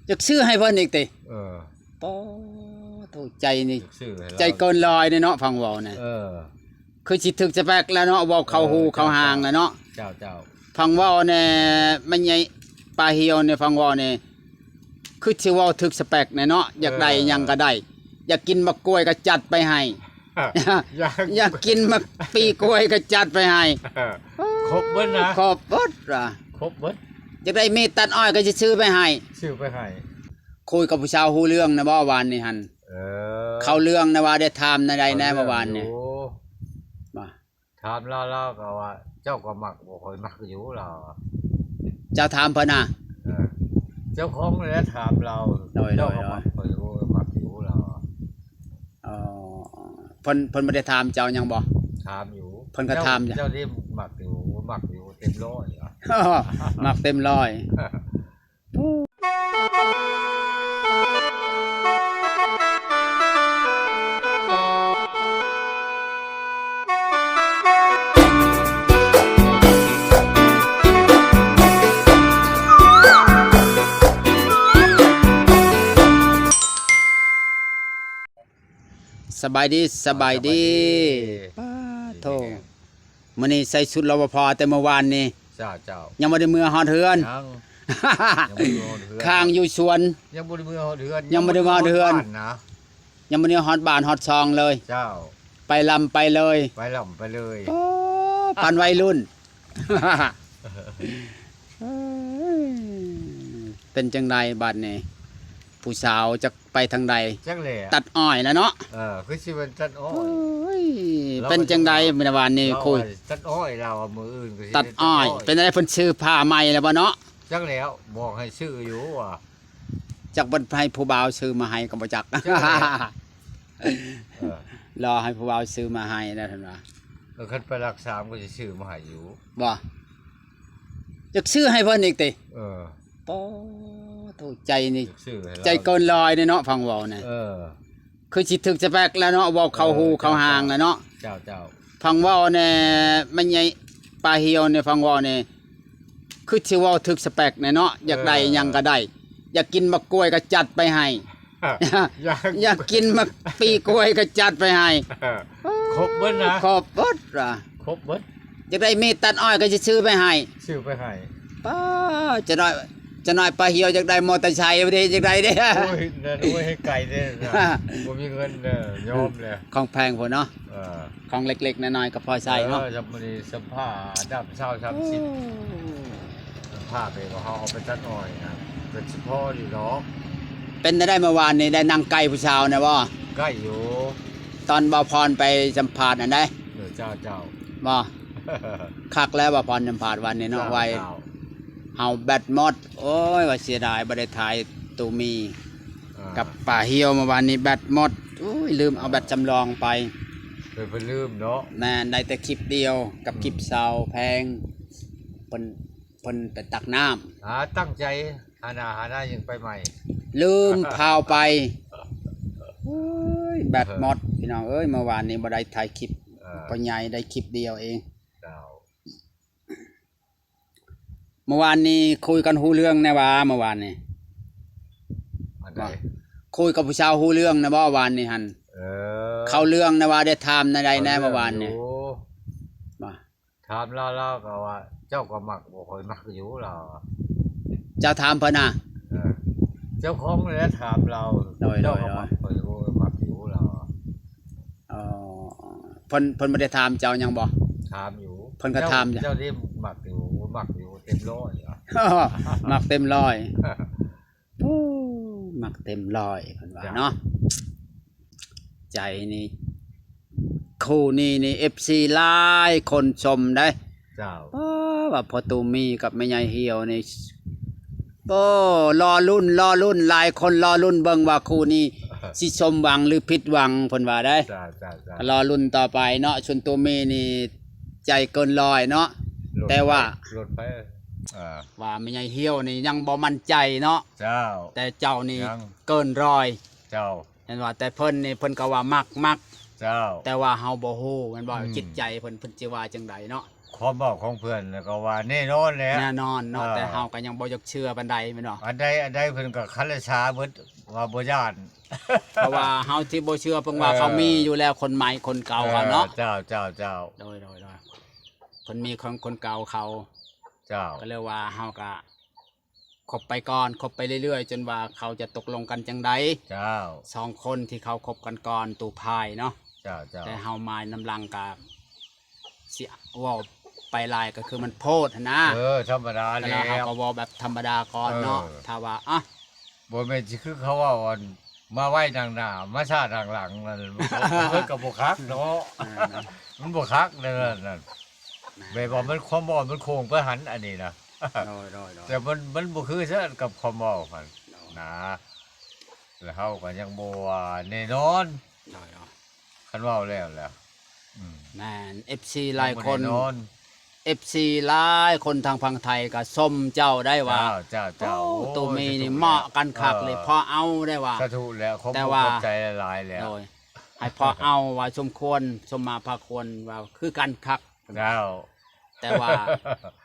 ຢາກຊື້ໃຫ້ເພິ່ນອີກຕິ? ເອີ ປາໂທ ໃຈນີ້ ຢາກຊື້ໃຫ້ລາວ ໃຈເກີນຮ້ອຍເດ້ເນາະ ຟັງເວົ້ານະ. ເອີ ຄືຊິຖືກສະເປັກແລ້ວເນາະ ເວົ້າເຂົ້າຫູ ເອີ ເຂົ້າຫາງແລ້ວເນາະ. ເຈົ້າ ເຈົ້າ ເຈົ້າ ຟັງເວົ້າແດ່ ແມ່ໃຫຍ່ປາຫ່ຽວນີ້ ຟັງເວົ້ານີ້ ຄືຊິເວົ້າຖືກສະເປັກແດ່ເນາະ. ເອີ ຢາກໄດ້ຫຍັງກໍໄດ້ ຢາກກິນໝາກກ້ວຍກໍຈັດໄປໃຫ້ ຢາກ ຢາກກິນໝາກປີກ້ວຍກໍຈັດໄປໃຫ້. ເອີ ຄົບເບິດນະ ຄົບເບິດວ່າ ຄົບເບິດ. ຢາກໄດ້ມີດຕັດອ້ອຍກໍຊິຊື້ໄປໃຫ້ ຊື້ໄປໃຫ້. ຄຸຍກັບຜູ້ສາວຮູ້ເລື່ອງນະບໍ່ວານນີ້ຫັ້ນ? ເອີ ເຂົ້າເລື່ອງນະວ່າ ໄດ້ຖາມແນວໃດແດ່ເມື່ອວານນີ້? ວ່າ ຖາມລາວ ລາວກໍວ່າ ເຈົ້າກໍມັກບໍ່ຂ້ອຍມັກຢູ່ ລາວ. ເຈົ້າຖາມເພິ່ນນະ? ເອີ ເຈົ້າຂອງແຫຼະຖາມລາວ. ໂດຍ ເຈົ້າກໍມັກ ໂດຍ ໂດຍ ຂ້ອຍບໍ່ມັກຢູ່ ລາວ. ອໍ ເພິ່ນ ເພິ່ນບໍ່ໄດ້ຖາມເຈົ້າຫຍັງບໍ່? ຖາມຢູ່ ເພິ່ນກໍຖາມ ເຈົ້າ ເຈົ້ານີ້ມັກຢູ່ ມັກຢູ່ເຕັມຮ້ອຍ ມັກເຕັມຮ້ອຍ. ສະບາຍດີ ສະບາຍດີ ສະບາຍດີ. ປາໂທ ມື້ນີ້ໃສ່ຊຸດ ລປພ ແຕ່ເມື່ອວານນີ້. ເຈົ້າ ເຈົ້າ ຍັງບໍ່ໄດ້ເມືອຮອດເຮືອນ ຍັງ ຍັງບໍ່ໄດ້ເມືອຮອດເຮືອນ ຄ້າງຢູ່ສວນ ຍັງບໍ່ໄດ້ເມືອຮອດເຮືອນ ຍັງບໍ່ໄດ້ເມືອຮອດເຮືອນ ຍັງບໍ່ໄດ້ຮອດບ້ານຮອດຊ່ອງເລີຍ. ເຈົ້າ ໄປລຳໄປເລີຍ ໄປລຳໄປເລີຍ. ໂອ້ ປານໄວລຸ້ນ ເປັນຈັ່ງໃດບາດນີ້ ຜູ້ສາວຈັກ ໄປທາງໃດ? ຈັກແຫຼະ ຕັດອ້ອຍແລ້ວເນາະ. ເອີ ຄືຊິແມ່ນຕັດອ້ອຍ. ໂອ້ຍ ເປັນຈັ່ງໃດມື້ວານນີ້? ຄຸຍ ຕັດອ້ອຍ ລາວວ່າມື້ອື່ນກໍຊິຕັດອ້ອຍ. ເປັນຈັ່ງໃດ ເພິ່ນຊື້ຜ້າໃໝ່ແລ້ວບໍ່ເນາະ? ຈັກແລ້ວ ບອກໃຫ້ຊື້ຢູ່ວ່າ. ຈັກເພິ່ນໃຫ້ຜູ້ບ່າວຊື້ມາໃຫ້ກໍບໍ່ຈັກ. ເອີ ລໍໃຫ້ຜູ້ບ່າວຊື້ມາໃຫ້ແລ້ວ ເພິ່ນວ່າ. ເອີ ຄັນໄປຫຼັກສາມກໍຊິຊື້ມາໃຫ້ຢູ່. ບໍ່ ຢາກຊື້ໃຫ້ເພິ່ນອີກຕິ? ເອີ ປາໂທ ໃຈນີ້ ຢາກຊື້ໃຫ້ລາວ ໃຈເກີນຮ້ອຍເດ້ເນາະ ຟັງເວົ້ານະ. ເອີ ຄືຊິຖືກສະເປັກແລ້ວເນາະ ເວົ້າເຂົ້າຫູ ເອີ ເຂົ້າຫາງແລ້ວເນາະ. ເຈົ້າ ເຈົ້າ ເຈົ້າ ຟັງເວົ້າແດ່ ແມ່ໃຫຍ່ປາຫ່ຽວນີ້ ຟັງເວົ້ານີ້ ຄືຊິເວົ້າຖືກສະເປັກແດ່ເນາະ. ຢາກໄດ້ ເອີ ຫຍັງກໍໄດ້ ຢາກກິນໝາກກ້ວຍກໍຈັດໄປໃຫ້ ຢາກ ຢາກກິນໝາກປີກ້ວຍກໍຈັດໄປໃຫ້. ເອີ ຄົບເບິດນະ ຄົບເບິດວ່າ ຄົບເບິດ. ຢາກໄດ້ມີດຕັດອ້ອຍກໍຊິຊື້ໄປໃຫ້ ຊື້ໄປໃຫ້. ປ້າ ຈະໜ້ອຍ ຈະໜ້ອຍປາຫ່ຽວຢາກໄດ້ມໍເຕີໄຊເດ້ ຢາກໄດ້ເດ້. ໂອ້ຍ ນັ້ນ ໂອ້ຍ ໃຫ້ໄກເດ້ນະ ບໍ່ມີເງິນເດີ ຍອມແລ້ວ ຂອງແພງພຸ້ນເນາະ. ເອີ ຂອງເລັກໆນ້ອຍໆກໍພໍໃຊ້ເນາະ. ເອີ ຊຳນີ້ ຊຳຜ້າ ດຳຊາວ ສາມສິບ ໂອ້ ຊຳຜ້າໄປ ເຮົາເອົາໄປຕັດອ້ອຍນະ ກໍຊິພໍຢູ່ດອກ. ເປັນແນວໃດເມື່ອວານນີ້ ໄດ້ນັ່ງໃກ້ຜູ້ສາວນະບໍ່? ໃກ້ຢູ່ ຕອນບ່າວພອນໄປສຳພາດນັ້ນໃດ໋. ເອີ ເຈົ້າ ເຈົ້າ ບໍ່ ຄັກແລ້ວ ບ່າວພອນສຳພາດວັນນີ້ເນາະ. ເຈົ້າ ໄວ ເຈົ້າ ເຮົາແບັດໝົດ. ໂອ້ຍ ວ່າເສຍດາຍບໍ່ໄດ້ຖ່າຍຕູມີ ອ່າ ກັບປາຫ່ຽວເມື່ອວານນີ້ ແບັດໝົດ. ໂອ້ຍ ລືມເອົາແບັດສຳລອງໄປ ເອີ ເພິ່ນ ເພິ່ນລືມເນາະ. ແມ່ນ ໄດ້ແຕ່ຄລິບດຽວກັບ ອືມ ຄລິບສາວແພງ ເພິ່ນ ເພິ່ນໄປຕັກນ້ຳ. ຫາຕັ້ງໃຈ ຫາໜ້າ ຫາໜ້າຍັງໄປໃໝ່ ລືມພາວໄປ. ໂອ້ຍ ແບັດໝົດ ພີ່ນ້ອງເອີຍ ເມື່ອວານນີ້ບໍ່ໄດ້ຖ່າຍຄລິບ. ເອີ ພໍ່ໃຫຍ່ໄດ້ຄລິບດຽວເອງ. ເຈົ້າ ເມື່ອວານນີ້ຄຸຍກັນຮູ້ເລື່ອງແດ່ຫວາ ເມື່ອວານນີ້? ອັນໃດ? ຄຸຍກັບຜູ້ສາວຮູ້ເລື່ອງນະບໍ່ວານນີ້ຫັ້ນ? ເອີ ເຂົ້າເລື່ອງນະວ່າ ໄດ້ຖາມແນວໃດແດ່ເມື່ອວານນີ້? ເຂົ້າເລື່ອງຢູ່ ວ່າ ຖາມລາວ ລາວກໍວ່າ ເຈົ້າກໍມັກບໍ່ຂ້ອຍມັກຢູ່ ລາວ. ເຈົ້າຖາມເພິ່ນນະ? ເອີ ເຈົ້າຂອງແຫຼະຖາມລາວ. ໂດຍ ເຈົ້າກໍມັກ ໂດຍ ໂດຍ ຂ້ອຍບໍ່ມັກຢູ່ ລາວ. ອໍ ເພິ່ນ ເພິ່ນບໍ່ໄດ້ຖາມເຈົ້າຫຍັງບໍ່? ຖາມຢູ່ ເພິ່ນກໍຖາມ ເຈົ້າ ເຈົ້ານີ້ມັກຢູ່ ມັກຢູ່ເຕັມຮ້ອຍ ມັກເຕັມຮ້ອຍ. ໂອ້ ມັກເຕັມຮ້ອຍ ເພິ່ນວ່າເນາະ. ເຈົ້າ ໃຈນີ້ ຄູ່ນີ້ນີ້ ເອັຟຊີ ຫຼາຍຄົນຊົມເດ້. ເຈົ້າ ອໍ ວ່າພໍ່ຕູ້ມີກັບແມ່ໃຫຍ່ຫ່ຽວນີ້ ໂອ້ ລໍລຸ້ນ ລໍລຸ້ນ ຫຼາຍຄົນລໍລຸ້ນເບິ່ງວ່າຄູ່ນີ້ຊິສົມຫວັງຫຼືຜິດຫວັງ ເພິ່ນວ່າເດ້. ເຈົ້າ ເຈົ້າ ເຈົ້າ ລໍລຸ້ນຕໍ່ໄປເນາະ. ສ່ວນຕູ້ມີນີ້ໃຈເກີນຮ້ອຍເນາະ ແຕ່ວ່າ ລົດໄປ ອ່າ ວ່າແມ່ໃຫຍ່ຫ່ຽວນີ້ຍັງບໍ່ໝັ້ນໃຈເນາະ. ເຈົ້າ ແຕ່ເຈົ້ານີ້ ຍັງ ເກີນຮ້ອຍ. ເຈົ້າ ເຫັນວ່າ ແຕ່ເພິ່ນນີ້ເພິ່ນກໍວ່າມັກ ມັກ. ເຈົ້າ ແຕ່ວ່າເຮົາບໍ່ຮູ້ແມ່ນບໍ່ ອືມ ຈິດໃຈເພິ່ນ ເພິ່ນຊິວ່າຈັ່ງໃດເນາະ. ຄວາມເວົ້າຂອງເພິ່ນແລ້ວກໍວ່າແນ່ນອນແຫຼະ ແນ່ນອນເນາະ ເອີ ແຕ່ເຮົາກໍຍັງບໍ່ຢາກເຊື່ອປານໃດແມ່ນບໍ່? ອັນໃດ ອັນໃດເພິ່ນກໍຄະລະຊາເບິດວ່າບໍ່ຢ້ານ ເພາະວ່າເຮົາຊິບໍ່ເຊື່ອເພິ່ນວ່າ ເອີ ເຂົາມີຢູ່ແລ້ວ ຄົນໃໝ່ຄົນເກົ່າເຂົາເນາະ ເອີ ເຈົ້າ ເຈົ້າ ເຈົ້າ ໂດຍ ໂດຍ ໂດຍ ເພິ່ນມີຂອງຄົນເກົ່າເຂົາ ເຈົ້າ ກໍເລີຍວ່າເຮົາກໍ ຄົບໄປກ່ອນ ຄົບໄປເລື້ອຍໆ ຈົນວ່າເຂົາຈະຕົກລົງກັນຈັ່ງໃດ ເຈົ້າ ສອງຄົນທີ່ເຂົາຄົບກັນກ່ອນ ຕູພາຍເນາະ ເຈົ້າ ເຈົ້າ ແຕ່ເຮົາມານຳຫຼັງກະຊິເວົ້າໄປຫຼາຍກໍຄືມັນໂພດຫັ້ນນາ ເອີ ທຳມະດາແລ້ວ ເຮົາກໍເວົ້າແບບທຳມະດາກ່ອນເນາະ ເອີ ຖ້າວ່າ ອະ ບໍ່ແມ່ນຊິຄືເຂົາເວົ້າ ອັນ ມາໄວນາງໜ້າ ມາຊ້ານາງຫຼັງນັ້ນ ມັນກໍບໍ່ຄັກເນາະ ເອີ ມັນບໍ່ຄັກໃນນັ້ນ ແມ່ນ ແບບວ່າມັນຄວາມບໍ່ ມັນໂຄ້ງໄປຫັ້ນ ອັນນີ້ນະ ໂດຍ ໂດຍ ໂດຍ ແຕ່ມັນ ມັນບໍ່ຄືກັນກັບຄວາມເວົ້າຫັ້ນ ໂດຍ ນະ ແລ້ວເຮົາກໍຍັງບໍ່ວ່າແນ່ນອນ ໂດຍ ໂດຍ ຄັນເວົ້າແລ້ວແຫຼະ ອືມ ແມ່ນ ເອັຟຊີຫຼາຍຄົນ ຍັງບໍ່ແນ່ນອນ ເອັຟຊີຫຼາຍຄົນທາງຝັ່ງໄທກໍຊົມເຈົ້າໄດ້ວ່າ ເຈົ້າ ເຈົ້າ ເຈົ້າ ໂອ້ ໂຕມີນີ້ເໝາະກັນຄັກເລີຍ ເອີ ພໍເອົາໄດ້ວ່າ ສາທຸແລ້ວ ຂອບ ແຕ່ວ່າ ຂອບໃຈຫຼາຍໆແລ້ວ ໂດຍ ໃຫ້ພໍເອົາວ່າສົມຄວນ ສົມມາພາຄວນວ່າຄືກັນຄັກ ເຈົ້າ ແຕ່ວ່າ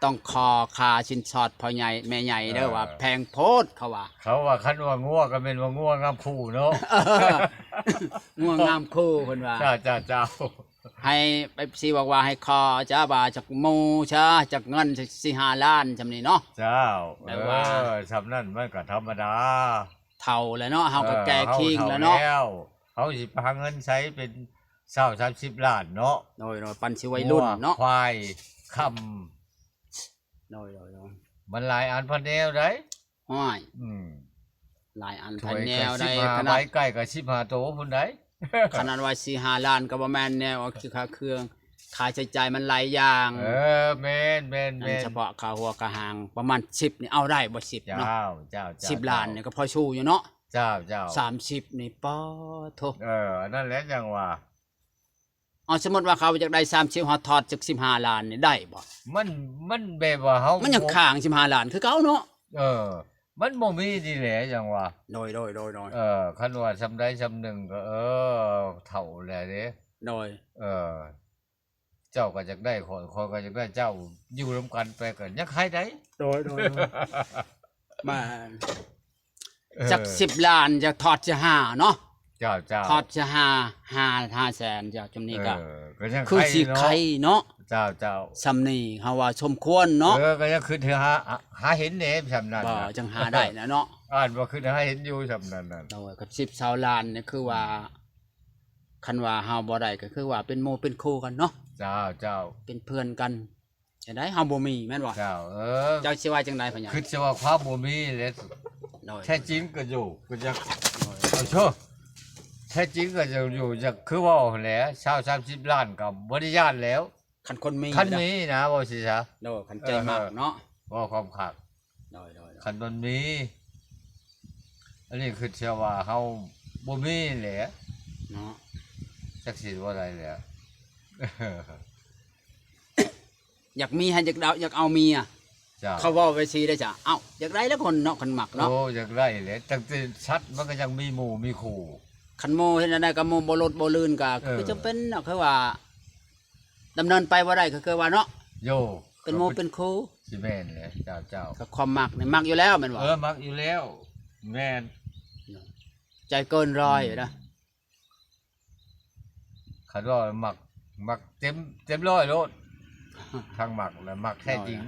ຕ້ອງຂໍຄ່າສິນສອດພໍ່ໃຫຍ່ແມ່ໃຫຍ່ເດີ ເອີ ວ່າແພງໂພດ ເຂົາວ່າ ເຂົາວ່າຄັນວ່າງົວກໍແມ່ນວ່າງົວງາມຄູ່ເນາະ ເອີ ງົວງາມຄູ່ເພິ່ນວ່າ ເຈົ້າ ເຈົ້າ ເຈົ້າ ໃຫ້ ເອັຟຊີ ບອກວ່າໃຫ້ຂໍຈະວ່າຈັກໝູ່ຊະ ຈັກເງິນສີ່ຫ້າລ້ານຊ່ຳນີ້ເນາະ ເຈົ້າ ແບບວ່າ ເອີ ຊ່ຳນັ້ນມັນກໍທຳມະດາ ເຖົ້າແລ້ວເນາະ ເຮົາກໍ ເອີ ແກ່ຄີງແລ້ວເນາະ ເຮົາເຖົ້າແລ້ວ ເຮົາຊິຫາເງິນໃຊ້ເປັນຊາວສາມສິບລ້ານເນາະ ໂດຍ ໂດຍ ປັນຊິໄວລຸ້ນເນາະ ງົວ ຄວາຍ ຄຳ ໂດຍ ໂດຍ ໂດຍ ມັນຫຼາຍອັນພັນແນວໃດ ຫ້ອຍ ອືມ ຫຼາຍອັນພັນແນວໃດ ຂະໜາດ ໄກ່ກໍສິບຫ້າໂຕພຸ້ນໃດ ຂະໜາດວ່າສີ່ຫ້າລ້ານກໍບໍ່ແມ່ນແນວ ເອົາຄ່າເຄື່ອງ ຄ່າໃຊ້ຈ່າຍມັນຫຼາຍຢ່າງ ເອີ ແມ່ນໆໆ ອັນສະເພາະຄ່າຫົວຄ່າຫາງປະມານສິບນີ້ ເອົາໄດ້ບໍ່ສິບເນາະ ເຈົ້າ ເຈົ້າ ເຈົ້າ ສິບລ້ານນີ້ກໍພໍສູ້ຢູ່ເນາະ ເຈົ້າ ເຈົ້າ ສາມສິບນີ້ ປາໂທ້ ເອີ ອັນນັ້ນແຫຼະຈັ່ງວ່າ ເອົາ ສົມມຸດວ່າເຂົາຢາກໄດ້ສາມສິບ ເຮົາທອດຈັກສິບຫ້າລ້ານນີ້ໄດ້ບໍ່? ມັນ ມັນແບບວ່າເຮົາ ມັນຍັງ ບໍ່ ຄ້າງສິບຫ້າລ້ານຄືເກົ່າເນາະ ເອີ ມັນບໍ່ມີນີ້ແຫຼະຈັ່ງວ່າ ໂດຍ ໂດຍ ໂດຍ ໂດຍ ເອີ ຄັນວ່າຊ່ຳໃດຊ່ຳໜຶ່ງກໍ ເອີ ເຖົ້າແລ້ວເດ້ ໂດຍ ເອີ ເຈົ້າກໍຢາກໄດ້ ຂ້ອຍ ຂ້ອຍກໍຢາກໄດ້ເຈົ້າ ຢູ່ນຳກັນໄປກໍຍັງໃຄໄດ້ ໂດຍ ໂດຍ ໂດຍ ມາ ເອີ ຈັກສິບລ້ານ ຈະທອດຈະຫາເນາະ ເຈົ້າ ເຈົ້າ ທອດຈະຫາ ຫ້າ ຫ້າແສນ ເຈົ້າ ຈຳນີ້ກໍ ເອີ ກໍຍັງ ຄືຊິໄຄເນາະ ເຈົ້າ ເຈົ້າ ຊ່ຳນີ້ເຮົາວ່າສົມຄວນເນາະ ເອີ ກໍຍັງຄຶດຫາ ຫາເຫັນແດ່ຊ່ຳນັ້ນ ບໍ່ ຈັ່ງຫາໄດ້ນະເນາະ ອ່ານບໍ່ຄຶດຫາເຫັນຢູ່ຊ່ຳນັ້ນ ໂດຍ ກໍສິບຊາວລ້ານນີ້ຄືວ່າ ອືມ ຄັນວ່າເຮົາບໍ່ໄດ້ກໍຄືວ່າເປັນໝູ່ເປັນຄູ່ກັນເນາະ ເຈົ້າ ເຈົ້າ ເປັນເພື່ອນກັນ ຈັ່ງໃດເຮົາບໍ່ມີແມ່ນບໍ່? ເຈົ້າ ເອີ ເຈົ້າຊິວ່າຈັ່ງໃດພະຍາ? ຄິດຊິວ່າຄວາມບໍ່ມີແຫຼະ ໂດຍ ແທ້ຈິງກໍຢູ່ ກໍຢາກ ໂດຍ ເອົາໂຊ ແທ້ຈິງກໍຢາກຢູ່ ຢາກຄືເວົ້າຫັ້ນແຫຼະ ຊາວ ສາມສິບລ້ານກໍບໍ່ໄດ້ຢ້ານແລ້ວ ຄັນຄົນມີ ຄັນມີນະ ເວົ້າຊິຊະ ໂດຍ ຄັນໃຈມັກເນາະ ເອີ ເວົ້າຄວາມຄັກ ໂດຍ ໂດຍ ໂດຍ ຄັນມັນມີ ອັນນີ້ຄິດເຊື່ອວ່າເຮົາບໍ່ມີແຫຼະເນາະ ຈັກຊິເວົ້າໃດແຫຼະ ຢາກມີໃຫ້ ຢາກເອົາ ຢາກເອົາເມຍ ເຈົ້າ ເຂົາເວົ້າໄປຊີ້ໄດ໋ ເຈົ້າ ເອົ້າ ຢາກໄດ້ແຫຼະຄົນເນາະ ຄັນມັກເນາະ ໂອ້ ຢາກໄດ້ແຫຼະ ຕັ້ງແຕ່ສັດມັນກໍຍັງມີໝູ່ມີຄູ່ ຄັນໝູ່ເຮັດແນວໃດກໍໝູ່ບໍ່ຫຼຸດບໍ່ລື່ນກໍ ເອີ ຄືຈຳເປັນເນາະ ຄືວ່າ ດຳເນີນໄປບໍ່ໄດ້ ຄື ຄືວ່າເນາະ ໂຢ ເປັນໝູ່ເປັນຄູ່ ຊິແມ່ນແຫຼະ ເຈົ້າ ເຈົ້າ ກໍຄວາມມັກນີ້ມັກຢູ່ແລ້ວແມ່ນບໍ່? ເອີ ມັກຢູ່ແລ້ວ ແມ່ນ ໃຈເກີນຮ້ອຍ ອືມ ນະ ຄັນວ່າມັກ ມັກເຕັມ ເຕັມຮ້ອຍໂລດ ທາງມັກລະມັກແທ້ຈິງ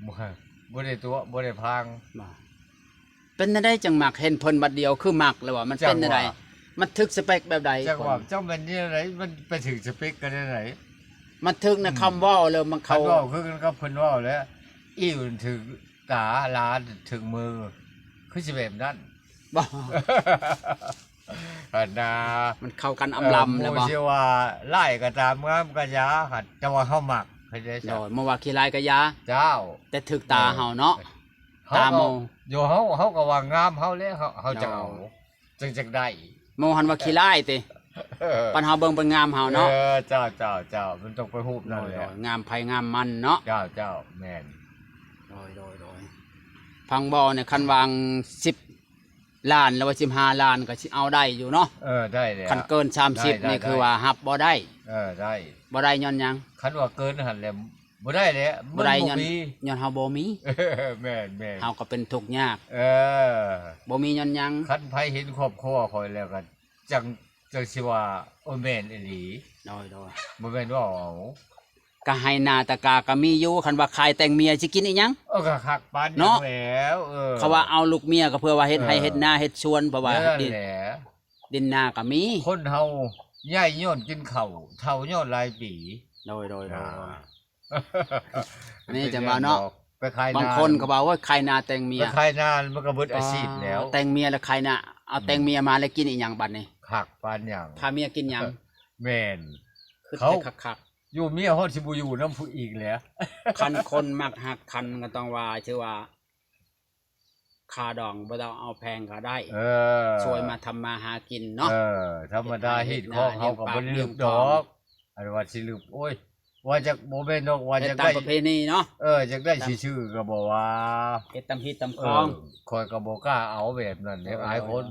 ບໍ່ ບໍ່ໄດ້ຕົວະ ບໍ່ໄດ້ພາງ ບໍ່ ເປັນແນວໃດຈັ່ງມັກ? ເຫັນເພິ່ນບັດດຽວຄືມັກແລ້ວວ່າ ມັນເປັນແນວໃດ? ມັນຖືກສະເປັກແບບໃດ? ຈັກວ່າເຈົ້າແມ່ນແນວໃດ? ມັນໄປຖືກສະເປັກກັນແນວໃດ? ມັນຖືກໃນຄຳເວົ້າ ຫຼືມັນເຂົ້າ ຄັນເວົ້າຄືກັນກັບເພິ່ນເວົ້າແຫຼະ ອີ່ວຖືກຕາ ຫຼາຖືກມື ຄືຊິແບບນັ້ນ ບໍ່ ຫັ້ນນາ ມັນເຂົ້າກັນອຳລຳແລ້ວບໍ່? ເອີ ໝູ່ຊິວ່າຮ້າຍກໍຕາມ ງາມກໍຢ່າ ແຕ່ວ່າເຮົາມັກ ເຂົ້າໃຈຊະ? ໂດຍ ໝູ່ວ່າຂີ້ຮ້າຍກໍຢ່າ ເຈົ້າ ແຕ່ຖືກຕາເຮົາເນາະ ເອີ ຕາໝູ່ ເຮົາກໍ ໂຢ ເຮົາ ເຮົາກໍວ່າງາມເຮົາແຫຼະ ເຮົາ ເຮົາຈະເອົາ ໂດຍ ຈຶ່ງຈັກໄດ້ ໝູ່ຫັ້ນວ່າຂີ້ຮ້າຍຕິ ເອີ ປານເຮົາເບິ່ງເປັນງາມເຮົາເນາະ ເອີ ເຈົ້າ ເຈົ້າ ເຈົ້າ ມັນຕ້ອງໄປຮູບນັ້ນແຫຼະ ໂດຍ ໂດຍ ງາມໃຜງາມມັນເນາະ ເຈົ້າ ເຈົ້າ ແມ່ນ ໂດຍ ໂດຍ ໂດຍ ຟັງບໍ່ນີ້ ຄັນວ່າສິບລ້ານ ຫຼືວ່າສິບຫ້າລ້ານ ກໍຊິເອົາໄດ້ຢູ່ເນາະ ເອີ ໄດ້ແຫຼະ ຄັນເກີນສາມສິບ ໄດ້ ນີ້ ໄດ້ ຄືວ່າຮັບບໍ່ໄດ້ ເອີ ໄດ້ ບໍ່ໄດ້ຍ້ອນຫຍັງ? ຄັນວ່າເກີນຫັ້ນແຫຼະ ບໍ່ໄດ້ແຫຼະ ບໍ່ໄດ້ ມັນບໍ່ມີ ຍ້ອນ ຍ້ອນເຮົາບໍ່ມີ. ແມ່ນໆ ເຮົາກໍເປັນທຸກຍາກ. ເອີ ບໍ່ມີຍ້ອນຫຍັງ? ຄັນໃຜເຫັນຄອບຄົວຂ້ອຍແລ້ວກໍ ຈັ່ງ ຈັ່ງຊິວ່າ ໂອ້ ແມ່ນອີ່ຫຼີ. ໂດຍໆ ບໍ່ແມ່ນເວົ້າເອົາ. ກະໄຮ່ນາຕະກາກະມີຢູ່ ຄັນວ່າຂາຍແຕ່ງເມຍຊິກິນອີ່ຫຍັງ? ເອີ ກະຄັກປານຫຍັງແລ້ວ. ເອີ ເຂົາວ່າເອົາລູກເມຍກໍເພື່ອວ່າເຮັດໄຮ່ເຮັດນາເຮັດສວນ ເພາະວ່າ ເອີ ດິນນາກະມີ. ຄົນເຮົາໃຫຍ່ຍ້ອນກິນເຂົ້າ ເຖົ້າຍ້ອນຫຼາຍປີ. ໂດຍໆໆ ອ່າ ນີ້ຈັ່ງວ່າເນາະ ໄປຂາຍນາ ບາງຄົນກໍວ່າ ໂອ້ຍ ຂາຍນາແຕ່ງເມຍ ໄປຂາຍນາມັນກໍເບິດອາຊີບແລ້ວ. ອໍ ແຕ່ງເມຍແລ້ວຂາຍນາ ເອົາ ອືມ ແຕ່ງເມຍມາແລ້ວກິນອີ່ຫຍັງບັດນີ້? ຄັກປານຫຍັງ ພາເມຍກິນຫຍັງ? ແມ່ນ ຄຶດ ເຂົາ ແຕ່ຄັກໆ ຢູ່ເມຍຮອດຊິບໍ່ຢູ່ນຳຜູ້ອີກແຫຼະ. ຄັນຄົນມັກຮັກກັນກໍຕ້ອງວ່າ ຖືວ່າ ຄ່າດອງບໍ່ຕ້ອງເອົາແພງກໍໄດ້. ເອີ ຊ່ວຍມາທຳມາຫາກິນເນາະ. ເອີ ທຳມະດາ ເຮັດໄຮ່ເຮັດນາ ຮີດຄອງເຮົາກໍບໍ່ໄດ້ລຶກດອກ. ອັນວ່າຊິລຶກ ໂອ້ຍ ວ່າຈະ ບໍ່ແມ່ນດອກ ວ່າຈະໄດ້ ເຮັດຕາມປະເພນີເນາະ. ເອີ ຢາກໄດ້ຊື່ໆກໍບໍ່ວ່າ ເຮັດຕາມຮີດຕາມຄອງ. ເອີ ຂ້ອຍກໍບໍ່ກ້າເອົາແບບນັ້ນເດ້ ເອີ ອາຍຄົນ.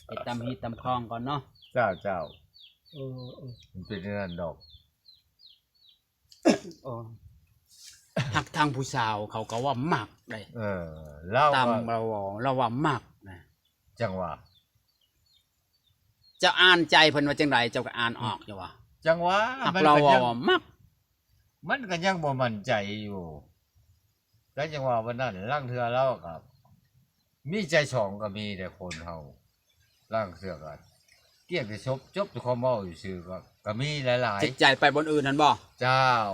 ເຮັດຕາມຮີດຕາມຄອງກ່ອນເນາະ. ເຈົ້າໆ ເອີໆ ມັນເປັນແນວນັ້ນດອກ. ອໍ ຮັກທາງຜູ້ສາວເຂົາກໍວ່າມັກເດ້. ເອີ ລາວ ຕາມລາວເວົ້າ ລາວວ່າມັກນະ. ຈັ່ງວ່າ ເຈົ້າອ່ານໃຈເພິ່ນວ່າຈັ່ງໃດ ເຈົ້າກໍອ່ານອອກຢູ່ຫວາ? ຈັ່ງວ່າ ຮັກລາວເວົ້າວ່າມັກ ມັນກໍຍັງບໍ່ໝັ້ນໃຈຢູ່. ກໍຈັ່ງວ່າວັນນັ້ນ ລາງເທື່ອລາວກໍມີໃຈສອງກໍມີເດ້ຄົນເຮົາ. ລາງເທື່ອກໍກຽມແຕ່ຈົບ ຈົບແຕ່ຄວາມເວົ້າຊື່ໆ ກໍ ກໍມີຫຼາຍໆ. ຈິດໃຈໄປບ່ອນອື່ນຫັ້ນບໍ່? ເຈົ້າ.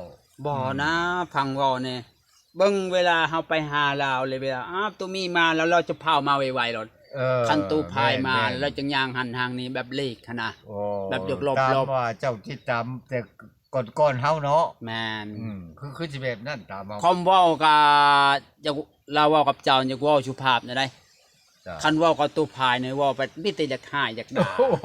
ບໍ່ນະ ອືມ ຟັງເວົ້າແດ່ ເບິ່ງເວລາເຮົາໄປຫາລາວເລີຍ ເວລາ ອ້າວ ຕູ້ມີມາແລ້ວ ລາວຈະພາວມາໄວໆໂລດ. ເອີ ຄັນຕູ້ພາຍມາ ແມ່ນໆ ລາວຈັ່ງຍ່າງຫັນທາງນີ້ແບບຫຼີກຫັ້ນນະ. ໂອ້ ແບບຢາກຫຼົບໆ. ຕາມວ່າເຈົ້າຕິດຕາມແຕ່ ກ່ອນ ກ່ອນເຮົາເນາະ. ແມ່ນ ອືມ ຄື ຄືຊິແບບນັ້ນຕາມເຮົາ. ຄວາມເວົ້າກະຢາກ ລາວເວົ້າກັບເຈົ້າຢາກເວົ້າສຸພາບແນວໃດ? ເຈົ້າ. ຄັນເວົ້າກັບຕູ້ພາຍນີ້ເວົ້າໄປມີແຕ່ຢາກຮ້າຍຢາກດ່າ. ໂອ້ໂຫ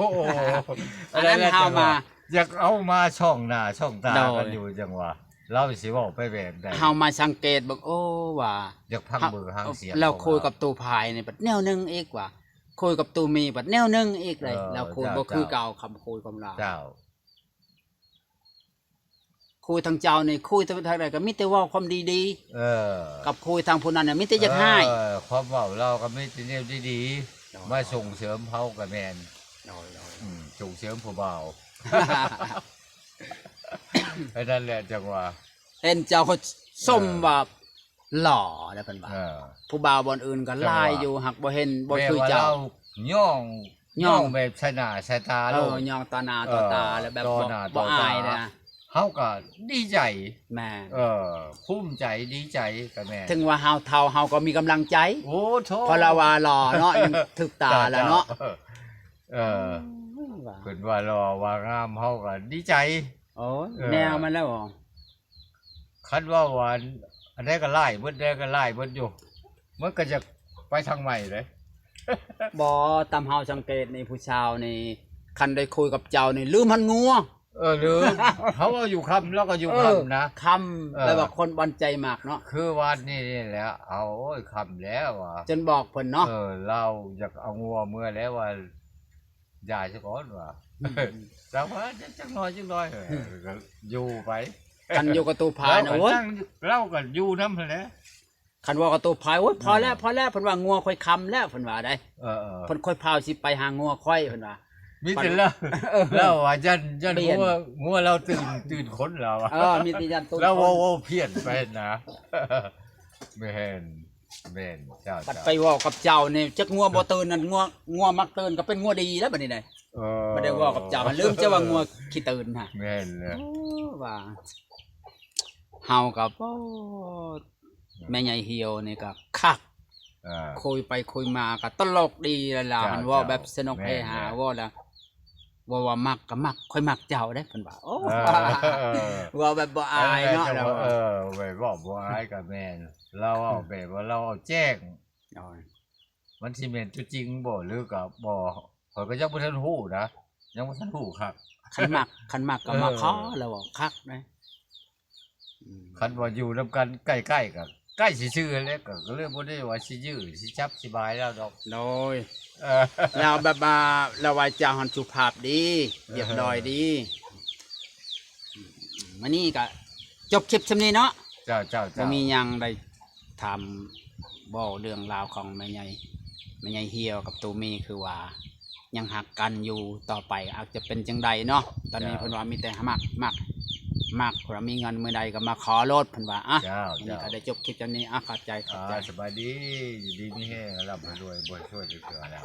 ອັນນັ້ນເຮົາມາ ຢາກເອົາມາສ່ອງໜ້າສ່ອງຕາກັນຢູ່. ໂດຍ ຈັ່ງວ່າລາວຊິເວົ້າໄປແບບໃດ? ເຮົາມາສັງເກດເບິ່ງ ໂອ້ ວ່າ ຢາກຟັງເບິ່ງຫາງສຽງ ລາວຄຸຍກັບຕູ້ພາຍນີ້ບັດແນວໜຶ່ງອີກວ່າ ຄຸຍກັບຕູ້ມີບັດແນວໜຶ່ງອີກເລີຍ. ເອີ ລາວຄຸຍ ເຈົ້າ ບໍ່ຄືເກົ່າ ຄຳຄຸຍຂອງລາວ. ເຈົ້າ. ຄຸຍທາງເຈົ້ານີ້ ຄຸຍທາງໃດກໍມີແຕ່ເວົ້າຄວາມດີໆ. ເອີ ກັບຄຸຍທາງຜູ້ນັ້ນນະມີແຕ່ຢາກຮ້າຍ. ເອີ ຄວາມເວົ້າລາວກໍມີແຕ່ແນວດີໆ. ໂດຍ ມາສົ່ງເສີມເຮົາກໍແມ່ນ. ໂດຍໆ ອືມ ສົ່ງເສີມຜູ້ບ່າວ. ອັນນັ້ນແຫຼະຈັ່ງວ່າ ເຫັນເຈົ້າຊົມ ເອີ ວ່າ ຫຼໍ່ແລ້ວເພິ່ນວ່າ. ເອີ ຜູ້ບ່າວບ່ອນອື່ນກໍຫຼາຍຢູ່ ຫາກບໍ່ເຫັນ ບໍ່ຄືເຈົ້າ. ແມ່ນວ່າລາວຍ້ອງ ຍ້ອງ ຍ້ອງແບບໃສ່ໜ້າໃສ່ຕາໂລດ. ເອີ ຍ້ອງຕໍ່ໜ້າຕໍ່ຕາ ເອີ ແລ້ວແບບ ຕໍ່ໜ້າ ບໍ່ ບໍ່ອາຍເລີຍນະ. ເຮົາກໍດີໃຈ. ແມ່ນ. ເອີ ພູມໃຈ ດີໃຈກໍແມ່ນ. ເຖິງວ່າເຮົາເຖົ້າ ເຮົາກໍມີກຳລັງໃຈ. ໂອ້ໂທ້ ເພາະລາວວ່າຫຼໍ່ເນາະ ຍັງຖືກຕາແລ້ວເນາະ. ເຈົ້າ ເຈົ້າ ເອີ ໂອ້ຍ ວ່າ ເພິ່ນວ່າຫຼໍ່ວ່າງາມ ເຮົາກໍດີໃຈ. ໂອ້ຍ ເອີ ແນວມັນແລ້ວ. ຄັນເວົ້າວ່າອັນໃດກໍຫຼາຍເບິດ ໃດກໍຫຼາຍເບິດຢູ່ ມັນກໍຈະໄປທາງໃໝ່ເດ້. ບໍ່ ຕາມເຮົາສັງເກດນີ້ ຜູ້ສາວນີ້ ຄັນໄດ້ຄຸຍກັບເຈົ້ານີ້ ລືມຮອດງົວ. ເອີ ລືມ ເຮົາເວົ້າຢູ່ຄ່ຳ ລາວກໍຢູ່ຄ່ຳນະ. ເອີ ຄ່ຳ ເອີ ແປວ່າຄົນບ່ອນໃຈມັກເນາະ. ຄືວານນີ້ນີ້ແຫຼະ ເອົາ ໂອ້ຍ ຄ່ຳແລ້ວວ່າ ຈົນບອກເພິ່ນເນາະ. ເອີ ລາວຢາກເອົາງົວເມືອແລ້ວວ່າ ຢ່າຊະກ່ອນວ່າ. ອືມ ແຕ່ວ່າຈັກໜ້ອຍ ຈັກໜ້ອຍ ເອີ ກໍຢູ່ໄປ. ຄັນຢູ່ກັບຕູ້ພາຍນະ ລາວກໍ ໂອ້ຍ ນັ່ງ ລາວກໍຢູ່ນຳຫັ້ນແຫຼະ. ຄັນເວົ້າກັບຕູ້ພາຍ ໂອ້ຍ ພໍແລ້ວ ພໍແລ້ວ ເພິ່ນວ່າ ງົວຂ້ອຍຄ່ຳແລ້ວ ເພິ່ນວ່າໄດ໋. ເອີໆ ເພິ່ນ ຂ້ອຍພາວຊິໄປຫາງົວຂ້ອຍ ເພິ່ນວ່າ. ມີແຕ່ລາວ ເອີ ລາວວ່າຢ້ານ ຢ້ານງົວ ງົວລາວຕື່ນ ຕື່ນຂົນລາວ. ເອີ ມີແຕ່ຢ້ານຕື່ນ ລາວເວົ້າ ເວົ້າພຽນໄປນະ. ແມ່ນ ແມ່ນ ເຈົ້າ ບັດໄປເວົ້າກັບເຈົ້ານີ້ ຈັກງົວບໍ່ຕື່ນນັ້ນ ງົວ ງົວມັກຕື່ນກໍເປັນງົວດີແລ້ວບັດນີ້ນະ. ເອີ ບໍ່ໄດ້ເວົ້າກັບເຈົ້າ ລືມຈະວ່າງົວຂີ້ຕື່ນຫັ້ນ. ແມ່ນແຫຼະ. ໂອ້ ວ່າ ເຮົາກໍ ໂອ້ ແມ່ໃຫຍ່ຫ່ຽວນີ້ກໍຄັກ. ເອີ ຄຸຍໄປຄຸຍມາກໍຕະຫຼົກດີແລ້ວລະ. ເຈົ້າ ເພິ່ນເວົ້າແບບສະໜຸກເຮຮາ. ເຈົ້າ ແມ່ນແຫຼະ. ເວົ້າລະ ເວົ້າວ່າມັກກໍມັກ ຂ້ອຍມັກເຈົ້າເດ້ ເພິ່ນວ່າ. ໂອ້ ເອີ ເວົ້າແບບບໍ່ອາຍເນາະ ເອີ ລາວວ່າ. ເອີ ແບບເວົ້າບໍ່ອາຍກໍແມ່ນ ລາວເວົ້າແບບວ່າລາວເວົ້າແຈ້ງ. ໂດຍ ມັນຊິແມ່ນຕົວຈິງບໍ່ ຫຼືກໍບໍ່ ຂ້ອຍກໍຍັງບໍ່ທັນຮູ້ນະ ຍັງບໍ່ທັນຮູ້ຄັກ. ຄັນມັກ ຄັນມັກກໍມັກ. ເອີ ເຂົາລາວເວົ້າຄັກນະ. ອືມ ຄັນວ່າຢູ່ນຳກັນໃກ້ໆ ກໍໃກ້ຊື່ໆ ແຫຼະ ກໍ ກໍເລີຍບໍ່ໄດ້ວ່າຊິຢື້ຊິຈັບຊິບາຍລາວດອກ. ໂດຍ ເອີ ລາວແບບວ່າ ລາວວາຈາຫັ້ນສຸພາບດີ ຮຽບຮ້ອຍດີ. ເອີ ເອີ ມື້ນີ້ກໍຈົບຄລິບຊ່ຳນີ້ເນາະ. ເຈົ້າເຈົ້າ ບໍ່ ເຈົ້າ ມີຫຍັງ ໄດ້ຖາມເວົ້າເລື່ອງລາວຂອງແມ່ໃຫຍ່ ແມ່ໃຫຍ່ຫ່ຽວກັບໂຕເມ ຄືວ່າຍັງຮັກກັນຢູ່ຕໍ່ໄປອາດຈະເປັນຈັ່ງໃດເນາະ. ຕອນນີ້ ເຈົ້າ ເພິ່ນວ່າມີແຕ່ມັກ ມັກ ມັກ ເພິ່ນວ່າມີເງິນມື້ໃດກໍມາຂໍໂລດ ເພິ່ນວ່າ. ອາ ເຈົ້າ ມື້ນີ້ ເຈົ້າ ກໍໄດ້ຈົບຄລິບຊ່ຳນີ້. ອາ ຂອບໃຈ ຂອບໃຈ. ອາ ສະບາຍດີ ຢູ່ດີມີແຮງ ລ່ຳໃຫ້ລວຍ ບໍ່ຊ່ວຍເທື່ອແລ້ວ.